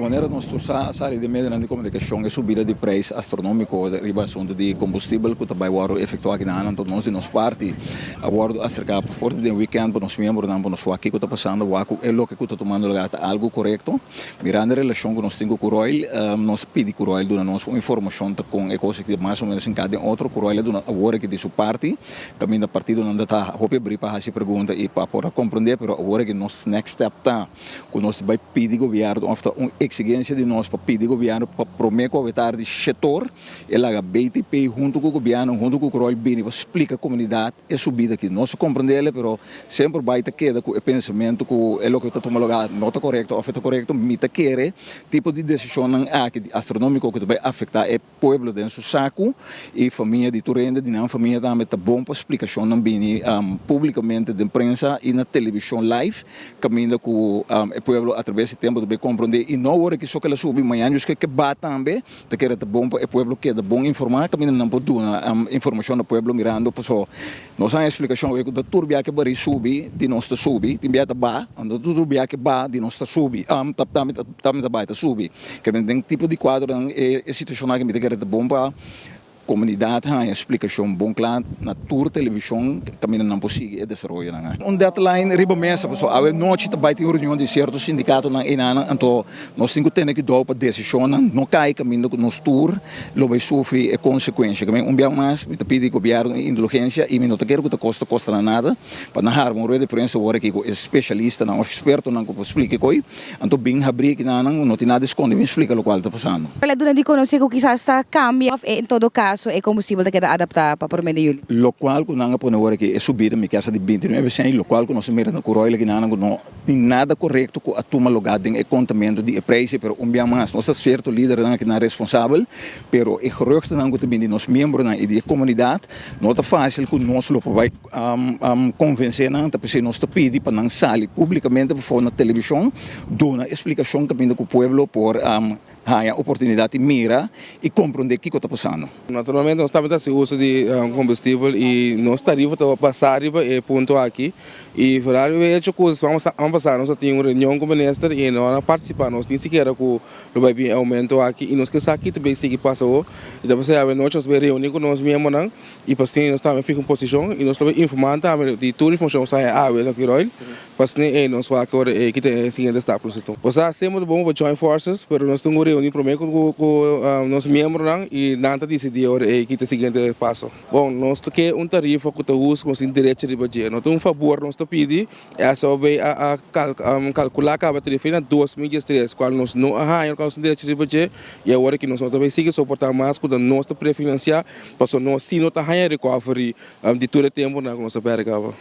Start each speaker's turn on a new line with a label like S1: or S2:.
S1: Manera nos tur sa, a sali den medionan di komunikashon e subida di preis astronómiko riba asuntu di kombustibel ku ta bai wòrdu efektuá aki na Anto nos di nos parti a wòrdu aserká for di den wikènt pa nos miembronan pa nos wak kiko ta pasando, wak ku e loke ku ta tumando lugá ta algu korekto. Mirando e relashon ku nos tin ku Curoil, nos a pidi Curoil duna nos un informashon ta kon e kos aki mas o ménos hinká den otro. Curoil a duna awor aki di su parti, kaminda partidonan ta ta hopi abrí pa hasi pregunta i pa por a komprondé, pero awor aki nos next step ta ku nos ta bai pidi gobièrnu òf ta un eksigensia di nos pa pidi gobièrnu pa promé ku awe tardi shetor e laga BTP huntu ku gobièrnu huntu ku Curoil bini pa splika komunidat e subida aki. Nos a komprendé pero semper bai ta keda ku e pensamentu ku e loke ta tuma lugá no ta korekto òf e ta korekto. Mi ta kere tipo di desishonnan aki di astronómiko ku ta bai afektá e pueblo den su saku i famia di tur hende di nan famia tambe ta bon pa splikashonnan bini públikamente den prensa i na televishon live kaminda ku e pueblo atraves di tempu ta bai komprondé i no awor aki so ke la subi mañana djus ke ke ba tambe ta kere ta bon pa e pueblo keda bon informá kaminda nan por duna informashon na pueblo mirando paso nos haña splikashon awor ku ta tur bia ke bari subi di nos ta subi tin bia ta ba anto tur bia ke ba di nos ta subi tambe ta bai ta subi. Ke men den tipo di kuadronan e situashon aki mi ta kere ta bon pa komunidat haña splikashon bon kla na tur televishon kaminda nan por sigui e desaroyonan aki. Un deadline riba mesa pasobra awe nochi ta bai tin un reunion di sierto sindikatonan einanan anto nos tin ku tene kuidou pa desishonnan no kai kaminda ku nos tur lo bai sufri e konsekuensha. Ke men un bia mas mi ta pidi gobièrnu e indulgensia i mi no ta kere ku ta kosta kosta nan nada pa nan harma un rueda di prensa awor aki ku e spesialistanan òf ekspertonan ku por splika e koi. Anto bin habri aki nan, no tin nada di skonde, bin splika lokual ta pasando.
S2: El a duna di konosé ku kisas ta kambia òf en todo kaso e kombustibel ta keda adaptá pa promé di yuli.
S1: Lokual ku nan a pone ora aki e subida mi kier sa di 29 sènt i lokual ku nos a mira na Curoil aki nan ku no tin nada korekto ku a tuma lugá den e kontamentu di e preis pero un bia mas nos ta sierto lidernan aki nan responsabel pero e geruchtennan ku ta bin di nos miembronan i di e komunidat no ta fásil ku nos lo por bai Konvensé nan ta p'esei nos ta pidi pa nan sali públikamente pafó na televishon duna e splikashon kaminda ku pueblo por haña oportunidat di mira i komprondé kiko ta pasando.
S3: Naturalmente nos tambe ta hasi uso di kombustibel i nos tarifa ta basá riba e punto aki i foral riba e hecho ku siman pasá nos a tin un reunion ku minister i no a partisipá nos ni sikiera ku lo bai bin e oumento aki i nos ke sa ki ta bay sigui pasa awor i ta p'esei awe nochi nos ta bay reuni ku nos miembronan. I pa asina nos tambe fiha un posishon i nos lo informá tambe di tur informashon ku sa haña awe na Curoil pa asina ei nos wak ora ei kita e siguiente stap ku nos ta tuma. Osea semper ta bon pa join forces pero nos tin ku reuní promé ku nos miembronan i nan ta disidí ora ei kita e siguiente paso. Bon, nos ta ke un tarifa ku ta hustu ku nos tin derecho riba dje. No ta un fabor nos ta pidi. SOB a kalkulá kaba tarifa na 2013, kual nos no a haña loke nos tin derecho riba dje i awor aki nos no ta bay sigui soportá mas ku ta nos ta prefinansiá pasobra nos si no ta haña recovery di tur e tempunan ku nos a pèrdè kaba.